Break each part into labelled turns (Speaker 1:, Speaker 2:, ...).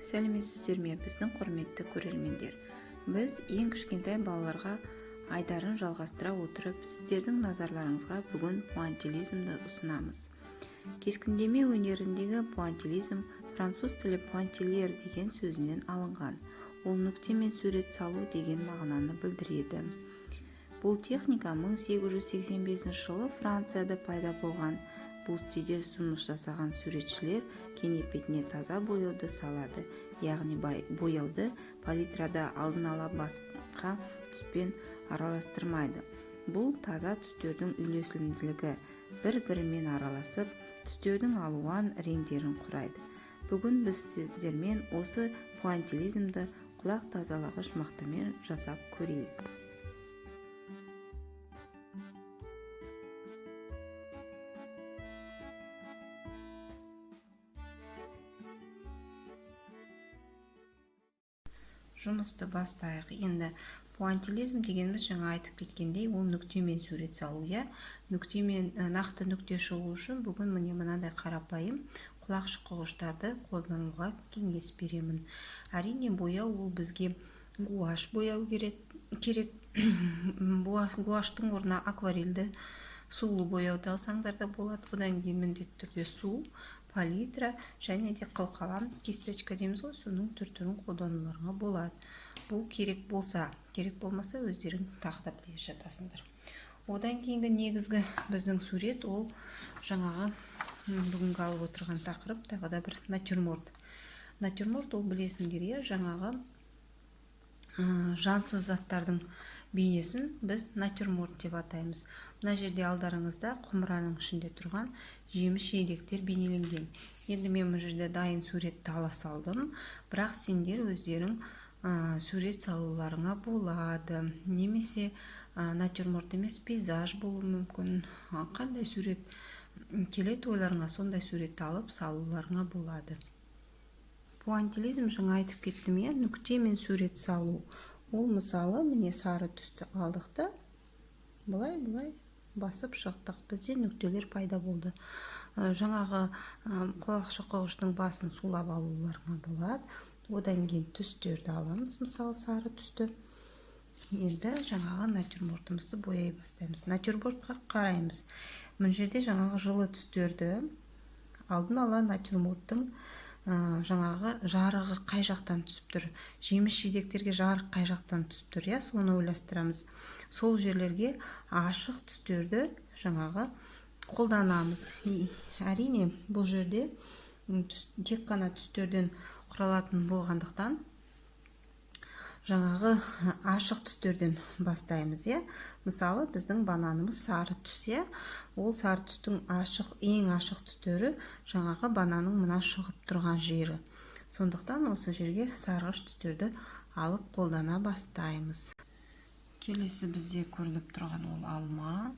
Speaker 1: Сәлеметсіздер ме, біздің құрметті көрермендер! Біз «Ең кішкентай балаларға» айдарын жалғастыра отырып, сіздердің назарларыңызға бүгін пуантилизмді ұсынамыз. Кескіндеме өнеріндегі пуантилизм француз тілі «pointiller» деген сөзінен алынған. Ол нүктемен сурет салу деген мағынаны білдіреді. Бұл техника 1885 жылы Францияда пайда болған. Бұл стильде жұмыс жасаған суретшілер кенеп бетіне таза бояуды салады, яғни бояуды палитрада алдын ала басқа түспен араластырмайды. Бұл таза түстердің үйлесімділігі бір-бірімен араласып, түстердің алуан реңдерін құрайды. Бүгін біз сіздермен осы пуантилизмді құлақ тазалағыш мақтамен жасап көрейік. Жұмысты бастайық. Енді пуантилизм дегеніміз, жаңа айтып кеткендей, ол нүктемен сурет салу, иә. Нүктемен нақты нүкте шығу үшін бүгін, міне, мынадай қарапайым құлақ шұқығыштарды қолдануға кеңес беремін. Әрине, бояу ол бізге гуашь бояу керек. Гуаштың орнына акварельді сулы бояуды алсаңдар да болады. Одан кейін міндетті түрде су, палитра және де қылқалам, кисточка дейміз ғой, соның түр түрін қолдануларыңа болады. Бұл керек болса. Керек болмаса, өздерің тағы да біле жатасыңдар. Одан кейінгі негізгі біздің сурет, ол жаңағы бүгінгі алып отырған тақырып, тағы да бір натюрморт. Натюрморт ол, білесіңдер, иә, жаңағы жансыз заттардың бейнесін біз натюрморт деп атаймыз. Мына жерде алдарыңызда құмыраның ішінде тұрған жеміс жидектер бейнеленген. Енді мен мына жерде дайын суретті ала салдым, бірақ сендер өздерің сурет салуларыңа болады немесе натюрморт емес, пейзаж болуы мүмкін. Қандай сурет келеді ойларыңа, сондай суретті алып салуларыңа болады. Пуантилизм, жаңа айтып кеттім, иә, нүктемен сурет салу. Ол, мысалы, міне, сары түсті алдық та, былай былай басып шықтық, бізде нүктелер пайда болды. Жаңағы құлақ шұқығыштың басын сулап алуларыңа болады. Одан кейін түстерді аламыз, мысалы, сары түсті. Енді жаңағы натюрмортымызды бояй бастаймыз. Натюрмортқа қараймыз. Мына жерде жаңағы жылы түстерді алдын ала натюрморттың жаңағы жарығы қай жақтан түсіп тұр, жеміс жидектерге жарық қай жақтан түсіп тұр, иә, соны ойластырамыз. Сол жерлерге ашық түстерді жаңағы қолданамыз. Әрине, бұл жерде тек қана түстерден құралатын болғандықтан, жаңағы ашық түстерден бастаймыз, иә. Мысалы, біздің бананымыз сары түс, иә. Ол сары түстің ашық, ең ашық түстері жаңағы бананның мына шығып тұрған жері. Сондықтан осы жерге сарғыш түстерді алып қолдана бастаймыз. Келесі бізде көрініп тұрған ол алма.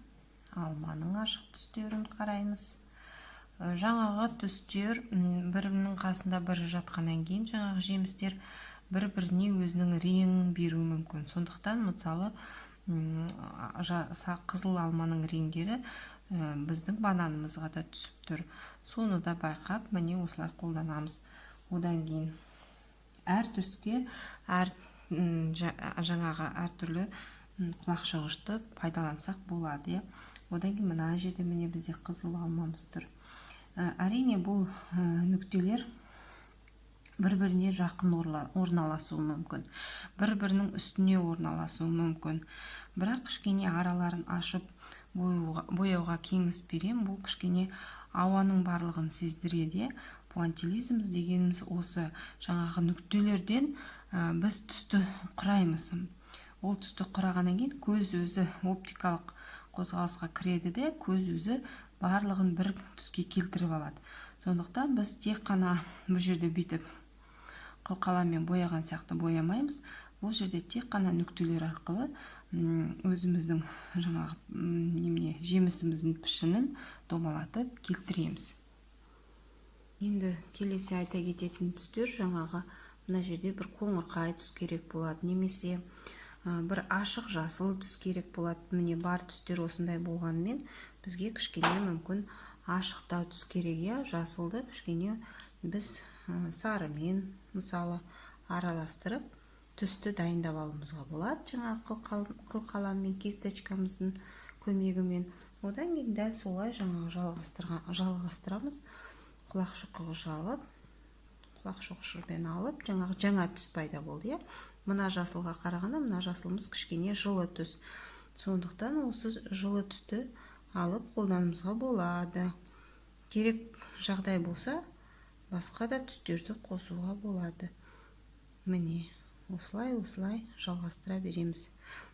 Speaker 1: Алманың ашық түстерін қараймыз. Жаңағы түстер бірінің қасында бірі жатқаннан кейін, жаңағы жемістер бір біріне өзінің реңін беруі мүмкін. Сондықтан, мысалы, қызыл алманың реңдері біздің бананымызға да түсіп тұр. Соны да байқап, міне, осылай қолданамыз. Одан кейін әр түске әр жаңағы әртүрлі құлақшығышты пайдалансақ болады, иә. Одан кейін мына жерде, міне, бізде қызыл алмамыз тұр. Әрине, бұл нүктелер бір біріне жақын орналасуы мүмкін, бір бірінің үстіне орналасуы мүмкін, бірақ кішкене араларын ашып бояуға кеңес беремін. Бұл кішкене ауаның барлығын сездіреді. Пуантилизм дегеніміз осы жаңағы нүктелерден біз түсті құраймыз. Ол түсті құрағаннан кейін көз өзі оптикалық қозғалысқа кіреді де, көз өзі барлығын бір түске келтіріп алады. Сондықтан біз тек қана бұл жерде бүйтіп қылқаламмен бояған сияқты боямаймыз. Бұл жерде тек қана нүктелер арқылы өзіміздің жаңағы немене, жемісіміздің пішінін домалатып келтіреміз. Енді келесі айта кететін түстер, жаңағы мына жерде бір қоңырқай түс керек болады немесе бір ашық жасыл түс керек болады. Міне, бар түстер осындай болғанымен, бізге кішкене мүмкін Ашықтау түс керек, иә. Жасылды кішкене біз сарымен, мысалы, араластырып, түсті дайындап алуымызға болады жаңағы қылқалам мен кисточкамыздың көмегімен. Одан кейін дәл солай жаңағы жалғастырамыз. Құлақшық алып, құлақшықпен алып, жаңағы жаңа түс пайда болды, иә. Мына жасылға қарағанда мына жасылымыз кішкене жылы түс, сондықтан осы жылы түсті алып қолдануымызға болады. Керек жағдай болса, басқа да түстерді қосуға болады. Міне, осылай, осылай жалғастыра береміз.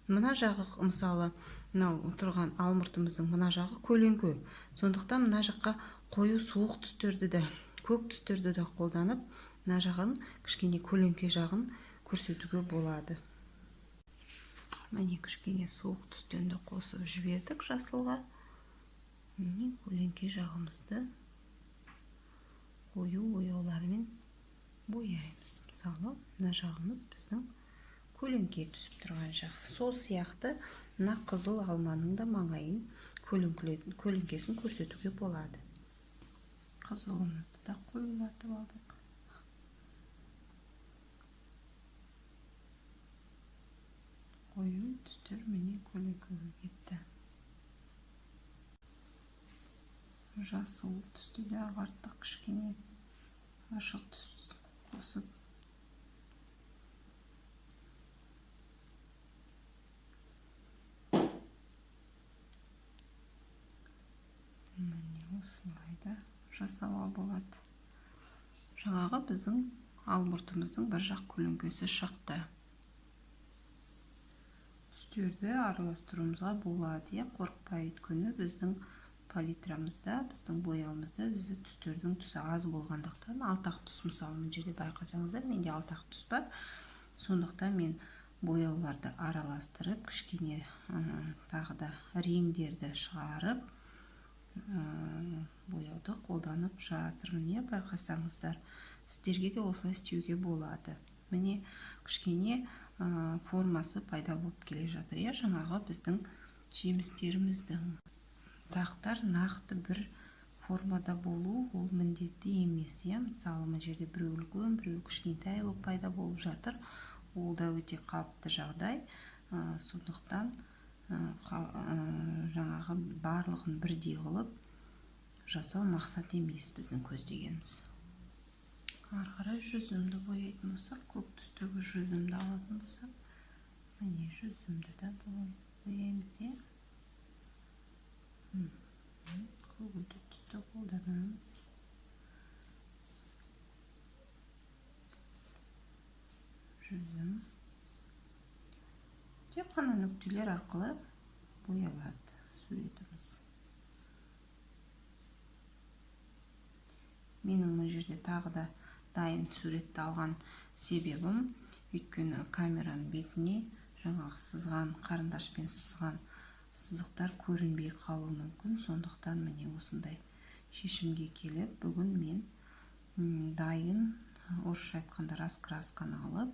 Speaker 1: Мына жағы, мысалы, мынау тұрған алмұртымыздың мына жағы көлеңке, сондықтан мына жаққа қою суық түстерді де, көк түстерді де қолданып, мына жағын, кішкене көлеңке жағын көрсетуге болады. Міне, кішкене суық түстен де қосып жібердік жасылға. Міне, көлеңке жағымызды қою бояулармен бояймыз. Мысалы, мына жағымыз біздің көлеңке түсіп тұрған жақ. Сол сияқты мына қызыл алманың да маңайын, көлеңкесін көрсетуге болады. Қызылымызды да қоюлатып алдық. Қою түстер, міне, көлеңкеге кетті. Жасыл түсті де ағарттық, кішкене ашық түс қосып. Міне, осылай да жасауға болады. Жаңағы біздің алмұртымыздың бір жақ көлеңкесі шықты. Түстерді араластыруымызға болады, иә, қорықпай. Өйткені біздің палитрамызда, біздің бояуымызда өзі түстердің түсі аз болғандықтан, алты-ақ түс. Мысалы, мына жерде байқасаңыздар, менде алты-ақ түс бар. Сондықтан мен бояуларды араластырып, кішкене тағы да реңдерді шығарып, бояуды қолданып жатырмын. Иә, байқасаңыздар, сіздерге де осылай істеуге болады. Міне, кішкене формасы пайда болып келе жатыр, иә, жаңағы біздің жемістеріміздің. Тақтар нақты бір формада болу ол міндетті емес, иә. Мысалы, мына жерде біреу үлкен, біреу кішкентай болып пайда болып жатыр. Ол да өте қалыпты жағдай. Сондықтан жаңағы барлығын бірдей қылып жасау мақсат емес біздің көздегеніміз. Ары қарай жүзімді бояйтын болсақ, көк түстегі жүзімді алатын болсақ, міне, жүзімді де бояймыз, иә. Көгілдір түсті қолданамыз. Жүзім тек қана нүктелер арқылы боялады суретіміз. Менің мына жерде тағы да дайын суретті алған себебім, өйткені камераның бетіне жаңағы сызған қарындашпен сызған сызықтар көрінбей қалуы мүмкін. Сондықтан, міне, осындай шешімге келіп, бүгін мен дайын, орысша айтқанда, раскрасканы алып,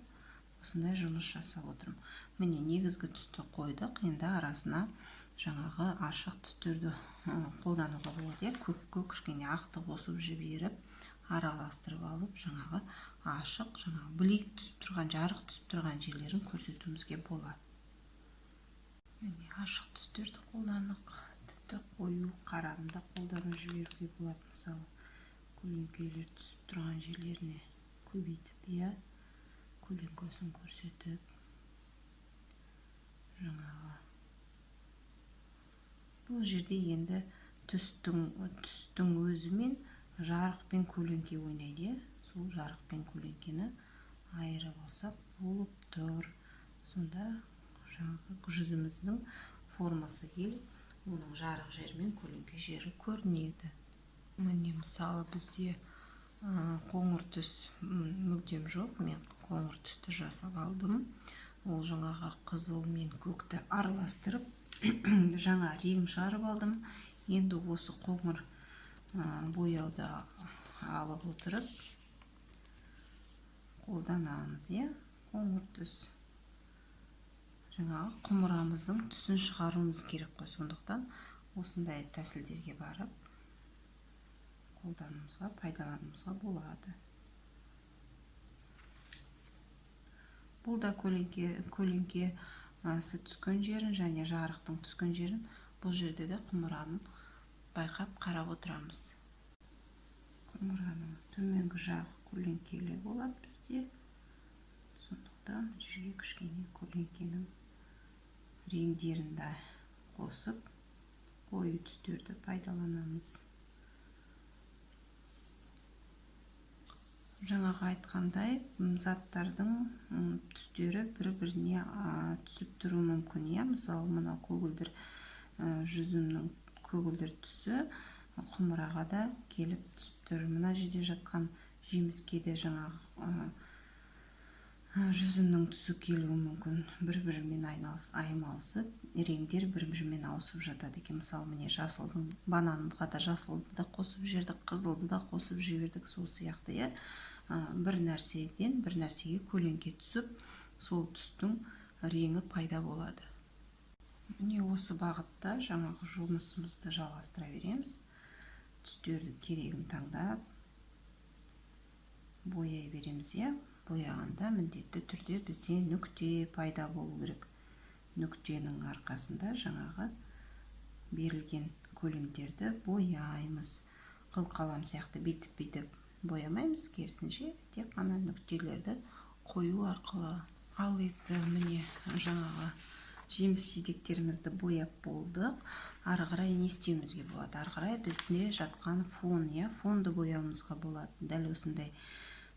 Speaker 1: осындай жұмыс жасап отырмын. Міне, негізгі түсті қойдық, енді арасына жаңағы ашық түстерді қолдануға болады, иә. Көкке кішкене ақты қосып жіберіп, араластырып алып, жаңағы ашық, жаңағы блик түсіп тұрған, жарық түсіп тұрған жерлерін көрсетуімізге болады. Міне, ашық түстерді қолдандық, тіпті қою қараны да қолданып жіберуге болады. Мысалы, көлеңкелер түсіп тұрған жерлеріне көбейтіп, иә, көлеңкесін көрсетіп, жаңағы бұл жерде енді түстің өзімен жарық пен көлеңке ойнайды, иә. Сол жарық пен көлеңкені айырып алсақ болып тұр. Сонда жаңағы жүзіміздің формасы келіп, оның жарық жері мен көлеңке жері көрінеді. Міне, мысалы, бізде қоңыр түс мүлдем жоқ. Мен қоңыр түсті жасап алдым. Ол жаңағы қызыл мен көкті араластырып, жаңа рең шығарып алдым. Енді осы қоңыр бояуды алып отырып қолданамыз, иә. Қоңыр түс, жаңағы құмырамыздың түсін шығаруымыз керек қой. Сондықтан осындай тәсілдерге барып Қолдануымызға, пайдалануымызға болады. Бұл да көлеңкесі түскен жерін және жарықтың түскен жерін бұл жерде де құмыраның байқап қарап отырамыз. Құмыраның төменгі жағы көлеңкелі болады бізде. Сондықтан жерге кішкене көлеңкенің реңдерін де қосып қою түстерді пайдаланамыз. Жаңағы айтқандай, заттардың түстері бір-біріне түсіп тұруы мүмкін. Иә, мысалы, мына көгілдір, жүзімнің көгілдір түсі құмыраға да келіп түсіп тұр. Мына жерде жатқан жеміске де жаңағы жүзімнің түсі келуі мүмкін. Бір-бірімен аймалысып, реңдер бір-бірімен ауысып жатады екен. Мысалы, міне жасылдың, бананға да жасылды да қосып жібердік, қызылды да қосып жібердік, сол сияқты, иә. Бір нәрседен бір нәрсеге көлеңке түсіп, сол түстің реңі пайда болады. Міне осы бағытта жаңағы жұмысымызды жалғастыра береміз. Түстерді керегін таңдап бояй береміз, иә. Бояғанда міндетті түрде бізде нүкте пайда болу керек. Нүктенің арқасында жаңағы берілген көлемдерді бояймыз. Қыл қалам сияқты бүйтіп-бүйтіп боямаймыз, керісінше тек қана нүктелерді қою арқылы. Ал енді міне жаңағы жеміс жидектерімізді бояп болдық. Ары қарай не істеуімізге болады? Ары қарай бізде жатқан фон, иә, фонды бояуымызға болады. Дәл осындай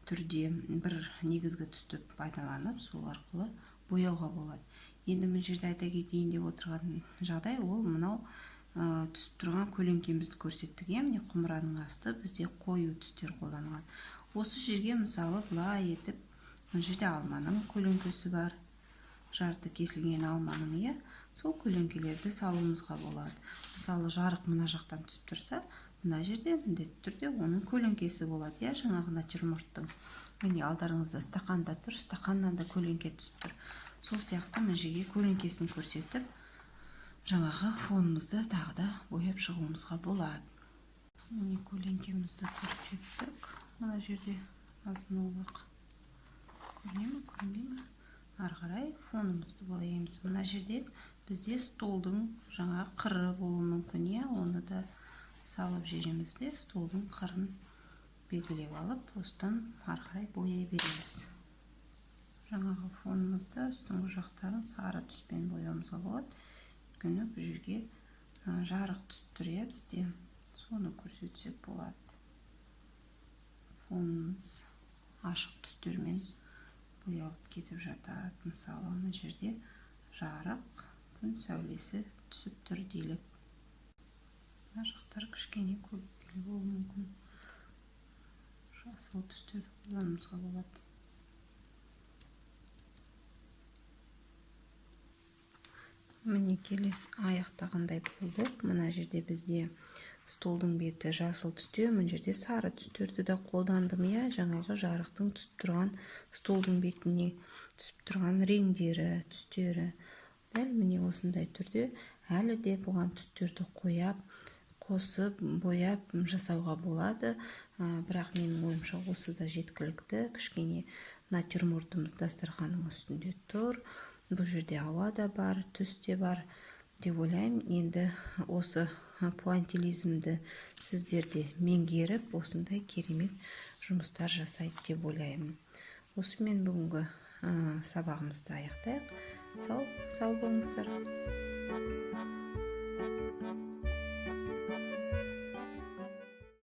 Speaker 1: түрде бір негізгі түсті пайдаланып, сол арқылы бояуға болады. Енді мына жерде айта кетейін деп отырған жағдай, ол мынау түсіп тұрған көлеңкемізді көрсеттік, иә. Міне құмыраның асты бізде қою түстер қолданылған. Осы жерге мысалы былай етіп мына жерде алманың көлеңкесі бар, жарты кесілген алманың, иә, сол көлеңкелерді салуымызға болады. Мысалы, жарық мына жақтан түсіп тұрса, мына жерде міндетті түрде оның көлеңкесі болады, иә, жаңағы натюрморттың. Міне алдарыңызда стақанда тұр, стақаннан да көлеңке түсіп тұр. Сол сияқты мына жерге көлеңкесін көрсетіп, жаңағы фонымызды тағы да бояп шығуымызға болады. Міне көлеңкемізді көрсеттік. Мына жерде азын аулақ көріне ме, көрінбей ме? Ары қарай фонымызды бояймыз. Мына жерде бізде столдың жаңа қыры болуы мүмкін, иә, оны да салып жібереміз де, столдың қырын белгілеп алып, осыдан ары қарай бояй береміз. Жаңағы фонымызды үстіңгі жақтарын сары түспен бояуымызға болады. Өйткені бұл жерге жарық түсіп тұр, иә, бізде. Соны көрсетсек болады. Фонымыз ашық түстермен боялып кетіп жатады. Мысалы, мына жерде жарық күн сәулесі түсіп тұр делік. Мына жақтар кішкене көлеңкелі болуы мүмкін. Жасыл түстерді қолдануымызға болады. Міне келесі аяқтағандай болдық. Мына жерде бізде столдың беті жасыл түсте, мына жерде сары түстерді де қолдандым, иә, жаңағы жарықтың түсіп тұрған столдың бетіне түсіп тұрған реңдері, түстері. Дәл міне осындай түрде әлі де бұған түстерді қояп, қосып, бояп жасауға болады. Бірақ менің ойымша осы да жеткілікті. Кішкене натюрмортымыз дастарханның үстінде тұр. Бұл жерде ауа да бар, түс те бар деп ойлаймын. Енді осы пуантилизмді сіздер де меңгеріп, осындай керемет жұмыстар жасайды деп ойлаймын. Осымен бүгінгі сабағымызды аяқтайық. Сау болыңыздар.